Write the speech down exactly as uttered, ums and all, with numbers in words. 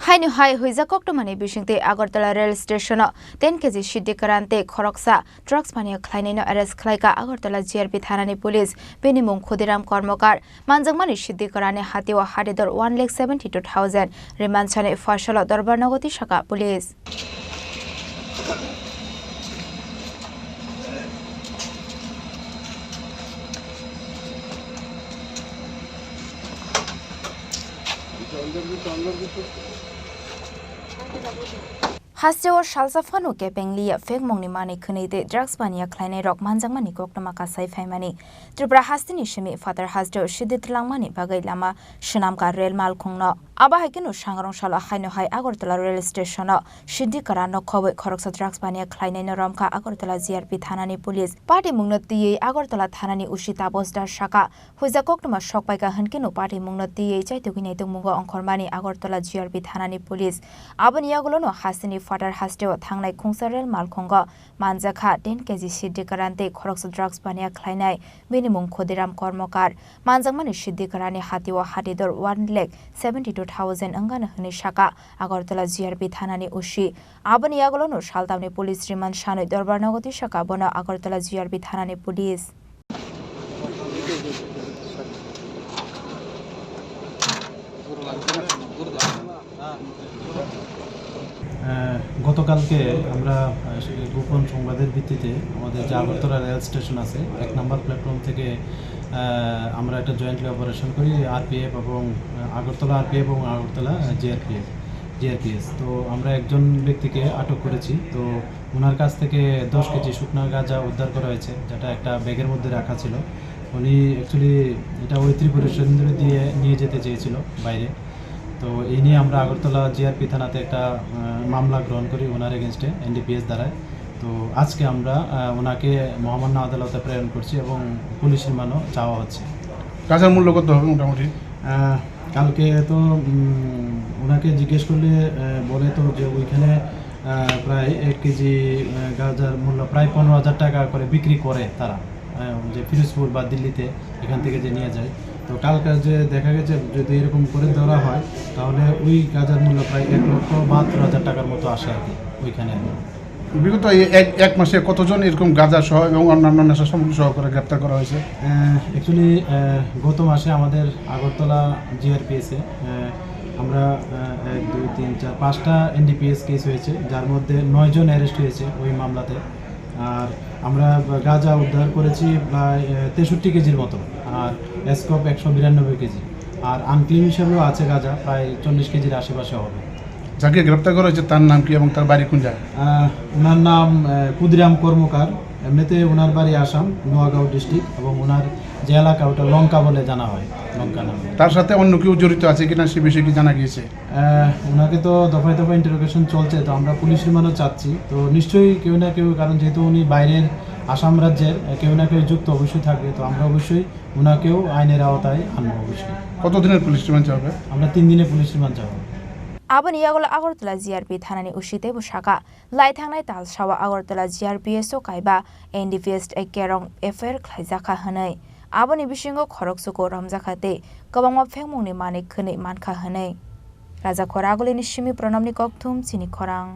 Haino hai huijak koktwmani bisingtwi Agartala rail station-o ten K G siddi kwran tei khoroksa drugs paniya khlainaino arrest khlaikha Agartala G R P thanani police. Bini mung Khudiram Kormokar. Manjakmani siddi kwranni hatio hadidor one lakh seventy two thousand. Remand sani phaisalo dorbar nogo tisakha police. Hasteo salsa phano kepeng liya phekmungni manwi khwnwi tei drugs paniya khlainairok manjakmani koktwma kasai phaimani. Tripura hasteni simi phatar hasteo siddi twlangmani bagwi lama swnamkha rel malkhungno. Abo hai kheno sangrong salo haino hai Agartala rail station-o siddi kwranno khobwi khoroksa drugs paniya khlainaino romkha Agartala G R P thanani police. Party mungno twiwi Agartala thanani O C Taposh Das sakha, huijak koktwma sok paikha hwnkhe no party mungno twiwi chaitugwi naitugmungo ongkhormani Agartala G R P thanani police. Aboni yagulono hasteni phatar hasteo thangnai khungsa rel malkhungo manjakha ten K G siddi kwran tei khoroksa drugs paniya khlainai. Bini mung Khudiram Kormokar. Manjakmani siddi kwranni hatio hadidor one lakh seventy two thousand wngano hwnwi sakha Agartala G R P thanani O C. Aboni yagulono saltamni police remand sanwi dorbar nogo tisakha bono Agartala G R P thanani police. আহ, গতকালকে আমরা, আহ, গোপন সংবাদের ভিত্তিতে আমাদের যে Agartala rail station আছে, এক নম্বর প্ল্যাটফর্ম থেকে, আহ, আমরা একটা জয়েন্টলি অপারেশন করি আরপিএফ এবং, আহ, আগরতলা আরপিএফ এবং আগরতলা, আহ, জিআরপিএফ, জিআরপিএস। তো আমরা একজন ব্যক্তিকে আটক করেছি। তো ওনার কাছ থেকে দশ কেজি শুকনা গাঁজা উদ্ধার করা হয়েছে, যেটা একটা ব্যাগের মধ্যে রাখা ছিল। উনি অ্যাকচুয়ালি এটা ওই ত্রিপুরা সুন্দরী দিয়ে নিয়ে যেতে চেয়েছিল বাইরে। তো এই নিয়ে আমরা আগরতলা জিআরপি থানাতে একটা, আহ, মামলা গ্রহণ করি ওনার এগেনস্টে এনডিপিএস ধারায়। তো আজকে আমরা, আহ, ওনাকে মহামান্য আদালতে প্রেরণ করছি এবং পুলিশ রিমান্ডও চাওয়া হচ্ছে। গাঁজার মূল্য কত হবে মোটামুটি? আহ, কালকে তো, উম, ওনাকে জিজ্ঞেস করলে, আহ, বলে তো যে ওইখানে, আহ, প্রায় এক কেজি, আহ, গাঁজার মূল্য প্রায় পনেরো হাজার টাকা করে বিক্রি করে তারা, আহ, যে ফিরোজপুর বা দিল্লিতে এখান থেকে যে নিয়ে যায়। তো কালকে যে দেখা গেছে যদি এরকম করে ধরা হয়, তাহলে ওই গাঁজার মূল্য প্রায় এক লক্ষ বাহাত্তর হাজার টাকার মতো আসে আর কি ওইখানে আর কি। বিগত এই এক, এক মাসে কতজন এরকম গাঁজা সহ এবং অন্যান্য নেশা সামগ্রী সহ করে গ্রেপ্তার করা হয়েছে? আহ, actually, আহ, গত মাসে আমাদের আগরতলা জিআরপিএস এ, আহ, আমরা, আহ, এক, দুই, তিন, চার, পাঁচটা এনডিপিএস কেস হয়েছে, যার মধ্যে নয় জন অ্যারেস্ট হয়েছে ওই মামলাতে। আর আমরা গাঁজা উদ্ধার করেছি প্রায়, আহ, তেষট্টি কেজির মতো, আর স্কোপ একশো বিরানব্বই কেজি, আর আনক্লেম হিসাবেও আছে গাঁজা প্রায় চল্লিশ কেজির আশেপাশে হবে। যাকে গ্রেপ্তার করা হয়েছে তার নাম কি এবং তার বাড়ি কোন জায়গায়? আহ, ওনার নাম, আহ, ক্ষুদিরাম কর্মকার। এমনিতে ওনার বাড়ি আসাম, নোয়াগাঁও ডিস্ট্রিক্ট, এবং ওনার যে এলাকা ওটা লঙ্কা বলে জানা হয়, লঙ্কা নামে। তার সাথে অন্য কেউ জড়িত আছে কিনা সে বিষয়ে কি জানা গিয়েছে? আহ, ওনাকে তো দফায় দফায় ইন্টারোগেশন চলছে, তো আমরা পুলিশ রিমান্ডও চাচ্ছি। তো নিশ্চয়ই কেউ না কেউ, কারণ যেহেতু উনি বাইরের আসাম রাজ্যের, আহ, কেউ না কেউ যুক্ত অবশ্যই থাকবে। তো আমরা অবশ্যই ওনাকেও আইনের আওতায় আনবো অবশ্যই। কতদিনের পুলিশ রিমান্ড চাওয়া হবে? আমরা তিন দিনের পুলিশ রিমান্ড চাওয়া হবে। Aboni yagulo Agartala G R P thanani O C teibo sakha, lai thangnai talsao Agartala G R P S o kaiba N D P S tei kerong F I R khlaijakha hwnwi. Aboni bisingo khoroksuko romjakha tei kwbangma phengmungni manwi khwnwi mankha hwnwi. Raja Khoragulini simi Pranamni kokthum chini khorang.